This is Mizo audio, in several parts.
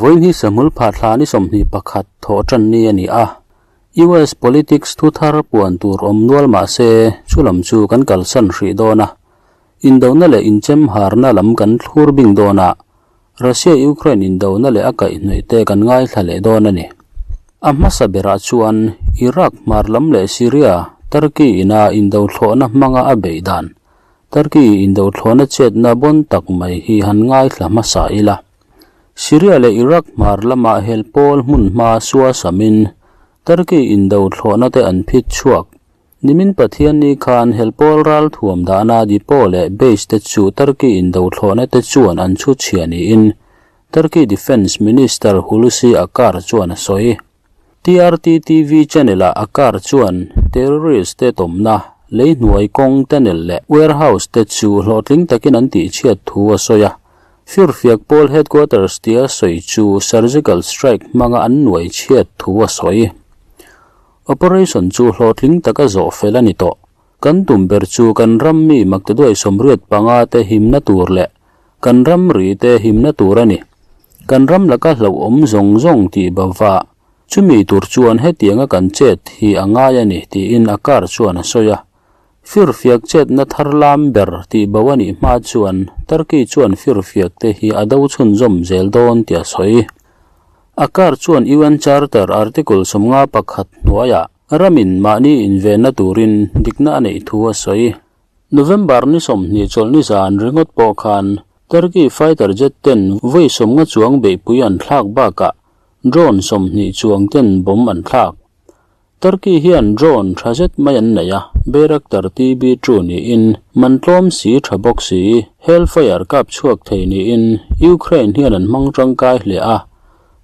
Vawiin hi Sahmul Phathla ni 21 thawh tan ni a ni a. US politics thu thar puan tur awm nual mah se chu lam chu kan kalsan hrih dawn a. Indona leh inchem harna lam kan thlur bing dawn a. Russia-Ukraine indona leh a kaihhnawih te kan ngaithla leh dawn a ni. A hmasa berah chuan Iraq hmar lam leh Syria, Turkey ina indo thlawhna hmanga a beih dan, Turkey indo thlawhna chetna bawn tak mai hi han ngaithla hmasa ila. Syria leh Iraq hmar lamah hel pawl hmun hma sua samin Turkey indo thlawhna te an phit chhuak. Nimin Pathianni khan hel pawl ral thuam dahna depot leh base te chu Turkey indo thlawhna te chuan an chhu chhia niin Turkey Defence Minister Hulusi Akar chuan a sawi. TRT TV channel-ah Akar chuan terrorist te tawmna, lei hnuai kawng tunnel leh warehouse te chu hlawhtling takin an tihchhiat thu a sawi a. Firfiak pawl headquarters tia sawi chu surgical strike hmanga an nuai chhiat thu a sawi. Operation chu hlawhtling taka zawh fel a ni tawh. Kan tum ber chu kan ram mi maktaduai 85 te himna tur leh kan ram ri te himna tur a ni. Kan ram laka hlauhawm zawng zawng tih bova chumi tur chuan hetianga kan chet hi a ngai a ni tiin Akar chuan a sawi a. Firfiak chetna thar lam ber tih bo a nih hma chuan Turkey chuan firfiak te hi a do chhunzawm zel dawn tih a sawi. Akar chuan UN Charter Article 51 hnuaiah ramin mahni invenna turin dikna a neih thu a sawi. November ni 20 chawlhni zan ringawt pawh khan Turkey fighter jet ten vawi 50 chuang beihpui an thlak bakah drone 20 chuang ten bomb an thlak. Turkey hian drone tha zet mai an nei a, Bayraktar TB2 niin man tlawm si tha bawk si, Hellfire kap chhuak thei niin Ukraine hian an hmang tangkai hle a.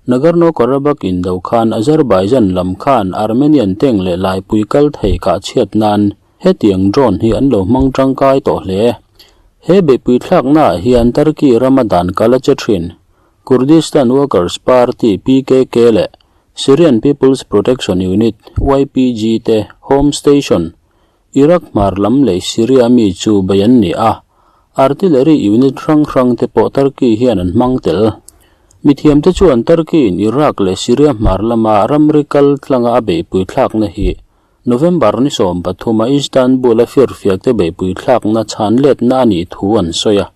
Nagorno-Karabakh indo khan Azerbaijan lam khan Armenian tank leh laipui kal thei kah chhiat nan hetiang drone hi an lo hmang tangkai tawh hle. He beihpui thlakna ah hian Turkey rama dan kal a che thin. Kurdistan Workers Party PKK leh Syrian People's Protection Unit YPG te home station Iraq hmar lam leh Syria mi chu bei an ni a. Artillery unit hrang hrang te pawh Turkey hian an hmang tel. Mithiam te chuan Turkey in Iraq leh Syria hmar lama ramri kal tlanga a beihpui thlakna hi November ni 13 a Istanbul a firfiak te beihpui thlakna chhan letna a nih thu an sawi a.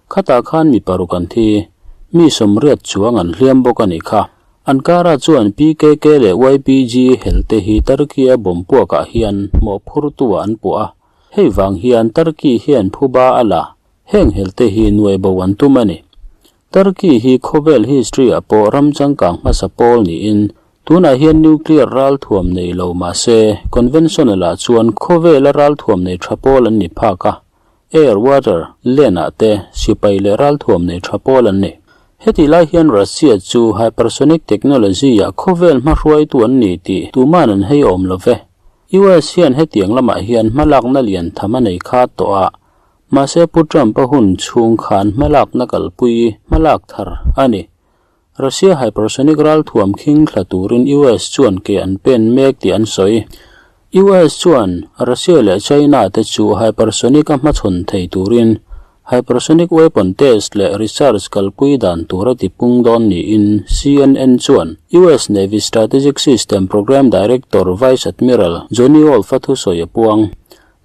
Khatah khan mi paruk an thi, mi 80 chuang an hliam bawk a nih kha. Ankara chuan PKK leh YPG hel te hi Turkey a bomb puakah hian mawhphur tu ah an puah a. Hei vang hian Turkey hian phuba a la, heng hel te hi nuai bo an tum a ni. Turkey hi khawvel history ah pawh ram changkang hmasa pawl niin tunah hian nuclear ral thuam nei lo mah se conventional ah chuan khawvel a ral thuam nei tha pawl an ni phak a. Air, water, land ah te sipai leh ral thuam nei tha pawl an ni. Heti lai hian Russia chu hypersonic technology ah khawvel hmahruai tu an ni tih tuman an hei awm lo ve. US hian hetiang lamah hian hmalakna lian tham a nei kha tawh a, mahse Pu Trump a hun chhung khan hmalakna kalpui hmalak thar a ni. Russia hypersonic ral thuam khing thla turin US chuan ke an pen mek tih an sawi. US chuan Russia leh China te chu hypersonic a hmachhawn thei turin hypersonic weapon test leh research kalpui dan tur a tipung dawn niin CNN chuan US Navy Strategic System Program Director Vice Admiral Johnny Wolf a thusawi a puang.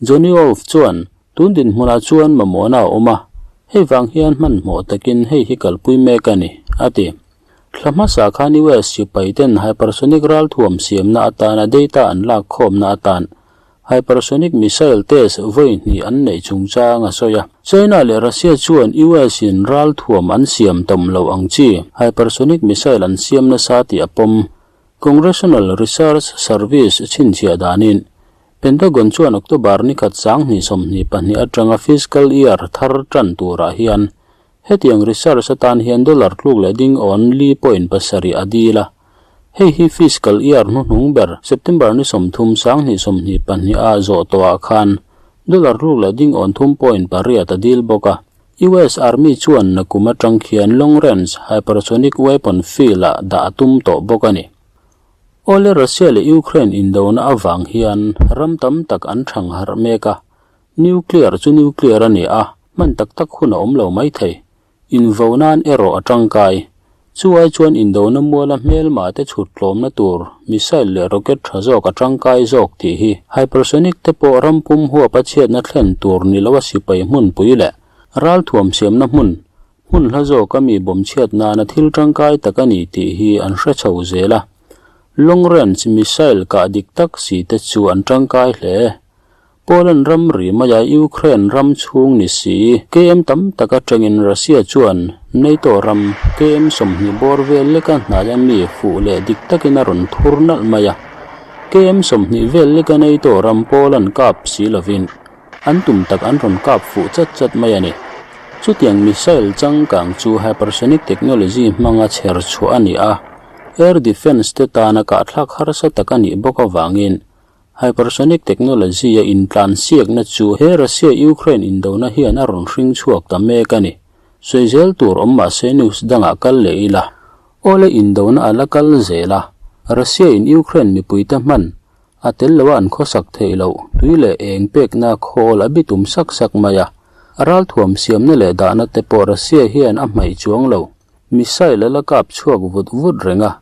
Johnny Wolf chuan tun dinhmunah chuan mamawhna a awm a, hei vang hian hmanhmawh takin hei hi kalpui mek a ni, a ti. Thla hmasa khan US sipai ten hypersonic ral thuam siamna atana data an lak khawmna atan hypersonic missile test vawi hnih an neih chungchang a sawi a. China leh Russia chuan US in ral thuam an siam tawm lo ang chi hypersonic missile an siam nasa tih a pawm. Congressional Research Service chhinchhiah danin Pentagon chuan October ni khat 2022 atanga fiscal year thar tan turah hian hetiang research atan hian dollar tluk leh ding awn li point pasarih a dil a. Hei hi fiscal year hnuhnung ber September ni 30 2022 a zawh tawhah khan dollar tluk leh ding awn thum point pariat a dil bawk a. US Army chuan nakum atang khian long range hypersonic weapon field ah dah a tum tawh bawk a ni. Awle Russia leh Ukraine indona avang hian ram tam tak an thang harh mek a. Nuclear chu nuclear a ni a, hman tak tak hun a awm lo mai thei. Invo nan erawh a tangkai. Chu ai chuan indona muala hmelma te chhut tlawmna tur missile leh rocket tha zawk a tangkai zawk tih hi hypersonic te pawh ram pum huapa chhiatna thlen tur ni loa sipai hmunpui leh ralthuam siamna hmun hmun hla zawka mi bawm chhiat nana thil tangkai tak a ni tih hi an hre chho zel a. Long range missile kah dik tak si te chu an tangkai hle. Poland ramri maia Ukraine ram chhung ni si, KM tam tak atangin Russia chuan NATO ram KM 20 bawr vel leka hnaia mi fuh leh dik takin a rawn thur nalh mai a. KM 20 vel leka NATO ram Poland kap si lovin an tum tak an rawn kap fuh chat chat mai a ni. Chutiang missile changkang chu hypersonic technology hmanga chher chhuah a ni a, air defence te tana kahthlak harsa tak a nih bawk avangin Hypersonic technology-a intlansiakna chu he Russia-Ukraine indona hian a rawn hring chhuak ta mek a ni. Sawi zel tur awm mah se news dangah kal leh ila. Awle indona a la kal zel a, Russia-in Ukraine mipuite hman a tel loa an khawsak theih loh tui leh eng pekna khawl a bitum sak sak mai a. Ralthuam siamna leh dahna te pawh Russia hian a hmaih chuang lo. Missile a la kap chhuak vut vut reng a,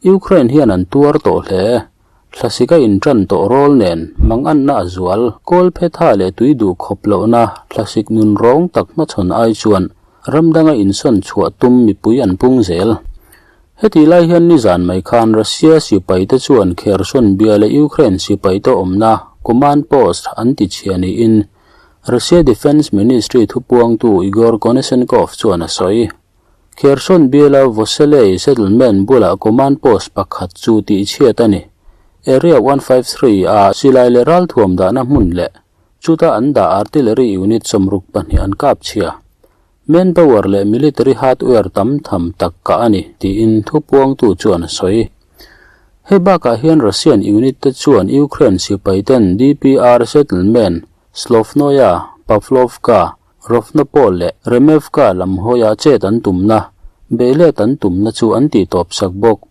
Ukraine hian an tuar tawh hle. Thlasik a inṭan tawh rawl nen manganna a zual. Kawlphetha leh tui duh khawp lohna thlasik nun rawng tak hmachhawn ai chuan ram danga insawn chhuah tum mipui an pung zel. Hetih lai hian nizan mai khan Russia sipaite chuan Kherson bia leh Ukraine sipaite awmna command post an ti chhia niin Russia Defence Ministry thupuangtu Igor Konashenkov chuan a sawi. Kherson biala Voseley settlement bulah command post pakhat chu tihchhiat a ni. Area 153 a silai leh ralthuam dahna hmun leh chuta an dah artillery unit 62 an kap chhia. Manpower leh military hardware tam tham tak kah a ni, tiin thupuangtu chuan a sawi. Hei bakah hian Russian unit te chuan Ukraine sipaiten DPR settlement Slovnoya, Pavlovka, Rovnopol leh Remevka lam hawiah chet an tumna, beihlet an tumna chu an tihtawp sak bawk.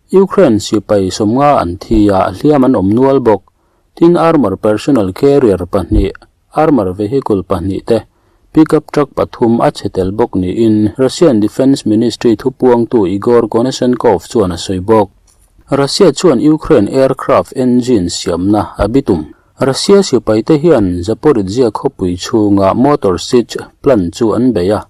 Ukraine sipai 50 an thi a, hliam an awm nual bawk. Tin armour personnel carrier pahnih, armour vehicle pahnih te, pickup truck pathum a chhe tel bawk niin Russian Defence Ministry thupuangtu Igor Konashenkov chuan a sawi bawk. Russia chuan Ukraine aircraft engine siamna a bitum. Russia sipaite hian Zaporizhzhia khawpui chhunga Motor Sich plant chu an bei a,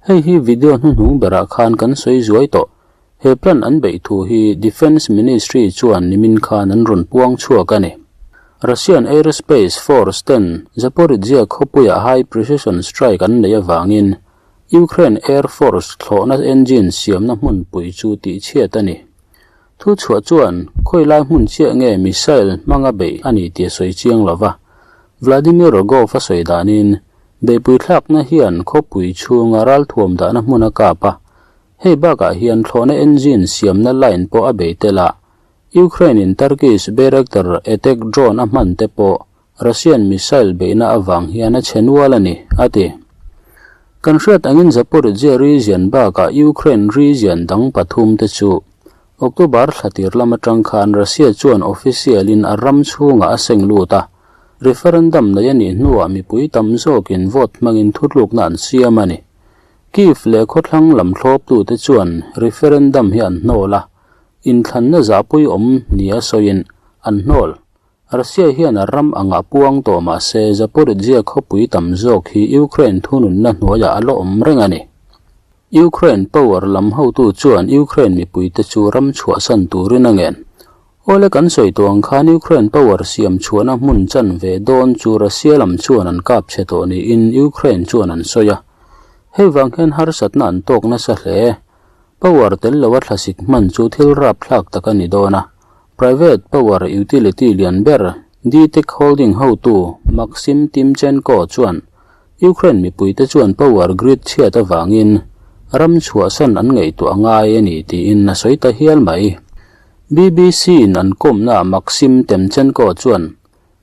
hei hi video hnuhnung berah khan kan sawi zuai tawh. He plant an beih thu hi Defence Ministry chuan nimin khan an rawn puang chhuak a ni. Russian Aerospace Force ten Zaporizhzhia khawpuiah high precision strike an neih avangin Ukraine Air Force thlawhna engine siamna hmunpui chu tihchhiat a ni. Thu chhuah chuan khawi lai hmun chiah nge missile hmanga beih a ni tih a sawi chiang lo va. Vladimir Rogov a sawi danin, beihpui thlakna hian khawpui chhunga ralthuam dahna hmun a kap a. Hei bakah hian thlawhna engine siamna line pawh a bei tel a. Ukraine-in Turkish Bayraktar attack drone a hman te pawh Russian missile beihna avang hian a chhe nual a ni, a ti. Kan hriat angin Zaporizhzhia region bakah Ukraine region dang pathum te chu October thla tir lam atang khan Russia chuan official-in a ram chhungah a seng lut a, referendum nei a nih hnuah mipui tam zawkin vote hmangin thutlukna an siam a ni. Kyiv leh khawthlang lam thlawptute chuan referendum hi an hnawl a, inthlanna zahpui awm nia sawiin an hnawl. Russia hian a ram angah puang tawh mah se Zaporizhzhia khawpui tam zawk hi Ukraine thununna hnuaiah a la awm reng a ni. Ukraine power lam hotu chuan Ukraine mipuite chu ram chhuahsan turin a ngen. Awle kan sawi tawh ang khan Ukraine power siam chhuahna hmun chan ve dawn chu Russia lam chuan an kap chhe tawh niin Ukraine chuan an sawi a. Hei vang hian harsatna an tawk nasa hle. Power tel loa thlasik hman chu thil rapthlak tak a ni dawn a. Private power utility lian ber DTEK Holding hotu Maksim Timchenko chuan Ukraine mipuite chuan power grid chhiat avangin ram chhuahsan an ngaihtuah a ngai a ni tiin a sawi ta hial mai. BBC-in an kawmnaah Maksim Temchenko chuan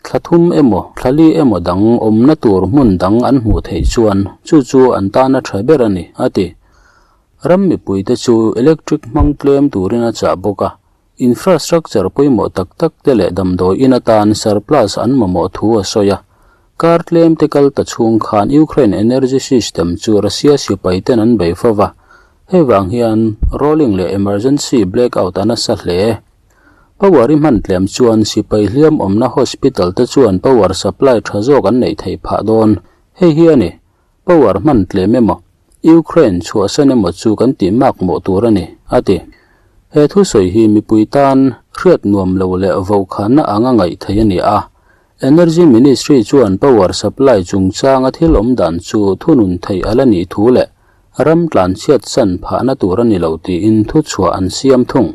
thla thum emaw thla li emaw dang awmna tur hmun dang an hmuh theih chuan chu chu an tana tha ber a ni, a ti. Ram mipuite chu electric hmang tlem turin a chah bawk a, infrastructure pawimawh tak tak te leh damdawi in atan surplus an mamawh thu a sawi a. Kar tlem te kal ta chhung khan Ukraine energy system chu Russia sipai ten an bei fo va. Hei vang hian rolling leh emergency blackout a nasa hle. Power i hman tlem chuan sipai hliam awmna hospital te chuan power supply tha zawk an neih theih phah dawn. Hei hi a ni. Power hman tlem emaw, Ukraine chhuahsan emaw chu kan tih mak mawh tur a ni, a ti. He thusawi hi mipui tan hriat nuam lo leh vohkhanna anga ngaih theih a ni a. Energy Ministry chuan power supply chungchanga thil awm dan chu thunun theih a la nih thu leh ram tlanchhiat san phahna tur a ni lo tiin thuchhuah an siam thung.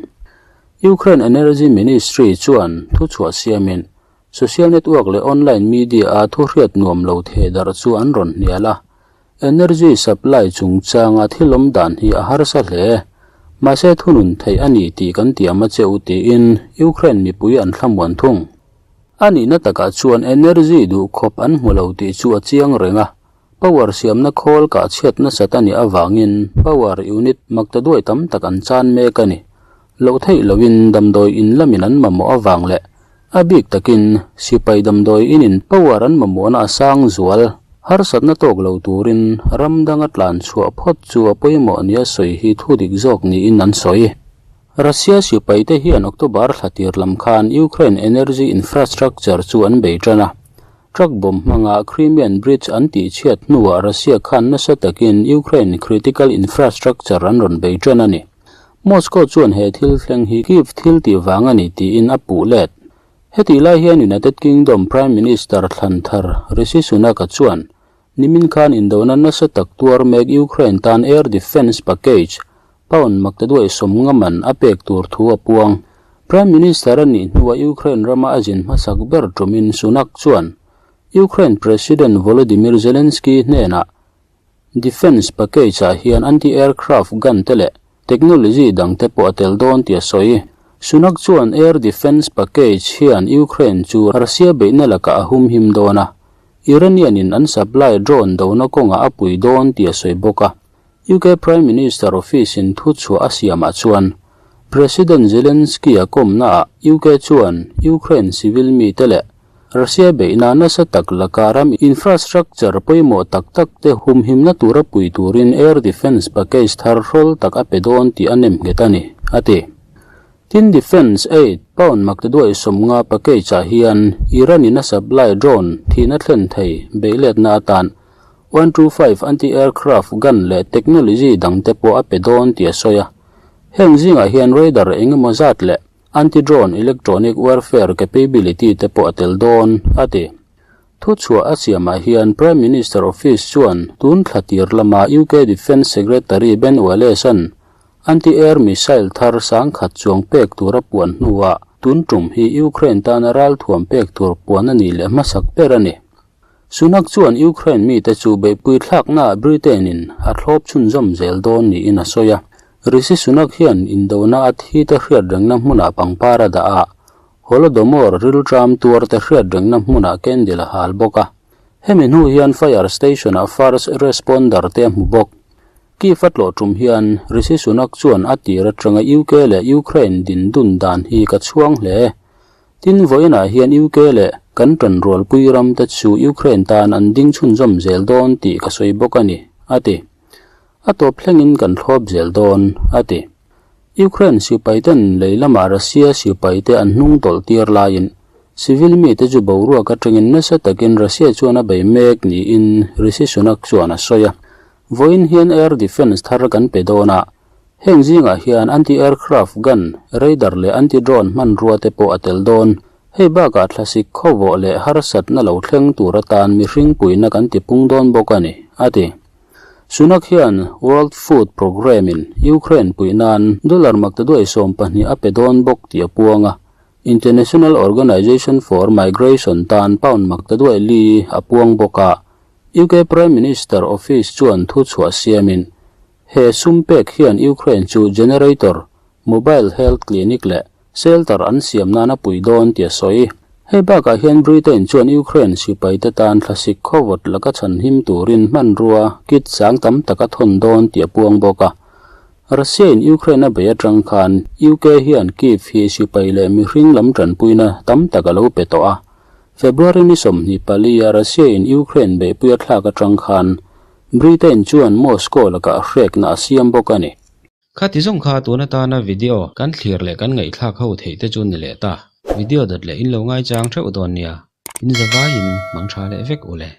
Ukraine Energy Ministry chuan thuchhuah siamin social network leh online media-a thuhriat nuam lo theh darh chu an rawn hnial a. Energy supply chungchanga thil awm dan hi a harsa hle. Mahse thunun theih a ni tih kan tiam a che u tiin Ukraine mipui an thlamuan thung. A nihna takah chuan energy duhkhawp an hmu lo tih chu a chiang reng a. Power siamna khawl kah chhiat nasat a nih avangin power unit makta duai tam tak an chan mek a ni. Loh theih loin damdawi in lamin an mamawh avang leh a bik takin sipai damdawi inin power an mamawhna a sang zual. Harsatna tawk lo turin ram danga tlan chhuah phawt chu a pawimawh nia sawi hi thu dik zawk niin an sawi. Russia sipaite hian October thla tir lam khan Ukraine energy infrastructure chu an bei tan a. Truck bomb hmanga Crimean Bridge an tihchhiat hnuah Russia khan nasa takin Ukraine critical infrastructure an rawn bei tan a ni. Moscow chuan he thil thleng hi Kyiv thil tih vang a ni tiin a puh let. Hetih lai hian United Kingdom Prime Minister thlan thar Rishi Sunak-a chuan nimin khan indona nasa tak tuar mek Ukraine tan air defence package Pound maktaduai sawmnga man a pek tur thu a puang. Prime Minister a nih hnua Ukraine rama a zin hmasak ber tumin Sunak chuan Ukraine President Volodymyr Zelensky hnenah Defence package ah hian anti-aircraft gun te leh technology dang te pawh a tel dawn tih a sawi. Sunak chuan air defence package hian Ukraine chu Russia beihna lakah a humhim dawn a, Iranian in an supply drone dona kawngah a pui dawn tih a sawi bawk a. UK Prime Minister Office-in thuchhuah a siamah chuan President Zelensky-a kawmnaah UK chuan Ukraine civil mite leh Russia beihna nasa tak laka ram infrastructure pawimawh tak takte humhimna tura pui turin air defence package thar hrawl tak a pe dawn tih a nemnghet a ni, a ti. Tin Defence Aid pound maktaduai 50 package-ah hian Iran-in a supply drone thihna thlen thei beihletna atan 125 anti-aircraft gun leh technology dangte pawh a pe dawn tih a sawi a. Heng zingah hian radar eng emaw zat leh anti-drone electronic warfare capability te pawh a tel dawn, a ti. Thuchhuah a siamah hian Prime Minister Office chuan tun thla tir lama UK Defence Secretary Ben Wallace-a'n anti-air missile thar sangkhat chuang pek tur a puan hnuah tun tum hi Ukraine tana ralthuam pek tur puan a nih leh hmasak ber a ni. Sunak chuan Ukraine mite chu beihpui thlaknaah Britain-in a thlawp chhunzawm zel dawn niin a sawi a. Rishi Sunak hian indona a thite hriatrengna hmunah pangpar a dah a, Holodomor rilṭam tuarte hriatrengna hmunah candle a hal bawk a. Hemi hnu hian fire station-ah first responder te a hmu bawk. Kyiv a tlawh tum hian Rishi Sunak chuan a tir atanga UK leh Ukraine din dun dan hi ka chhuang hle. Tin, vawiinah hian UK leh kan ṭanrualpui ramte chu Ukraine tan an ding chhunzawm zel dawn tih ka sawi bawk a ni, a ti. A tawp thlengin kan thlawp zel dawn, a ti. Ukraine sipaiten lei lamah Russia sipaite an hnung tawlh tir laiin civil mite chu boruak atangin nasa takin Russia chuan a bei mek niin Rishi Sunak chuan a sawi a. Vawiin hian air defence thar kan pe dawn a, Heng zingah hian anti-aircraft gun, radar leh anti-drone hmanrua te pawh a tel dawn. Hei bakah thlasik khawvawh leh harsatna lo thleng tur atan mihring puihna kan ti pung dawn bawk a ni, a ti. Sunak hian World Food Programme-in Ukraine puih nan dollar maktaduai 12 a pe dawn bawk tih a puang a, International Organization for Migration tan pound maktaduai li a puang bawk a. UK Prime Minister Office chuan thuchhuah siamin He sum pek hian Ukraine chu generator, mobile health clinic leh shelter an siam nan a pui dawn tih a sawi. Hei bakah hian Britain chuan Ukraine sipaite tan thlasik khawvawt laka chhanhim turin hmanrua kit sang tam tak a thawn dawn tih a puang bawk a. Russia-in Ukraine a bei atang khan UK hian Kyiv hi sipai leh mihring lam tanpuina tam tak a lo pe tawh a. February ni 24 a Russia-in Ukraine beihpui a thlak atang khan Britain chuan Moscow lakah hrekna a siam bawk a ni. Khati zawng kha tun atana video kan thlir leh kan ngaihthlak ho theih te chu ni leh ta. Video dawt leh in lo ngaichang theuh dawn nia. In zavaiin hmang tha leh vek u le.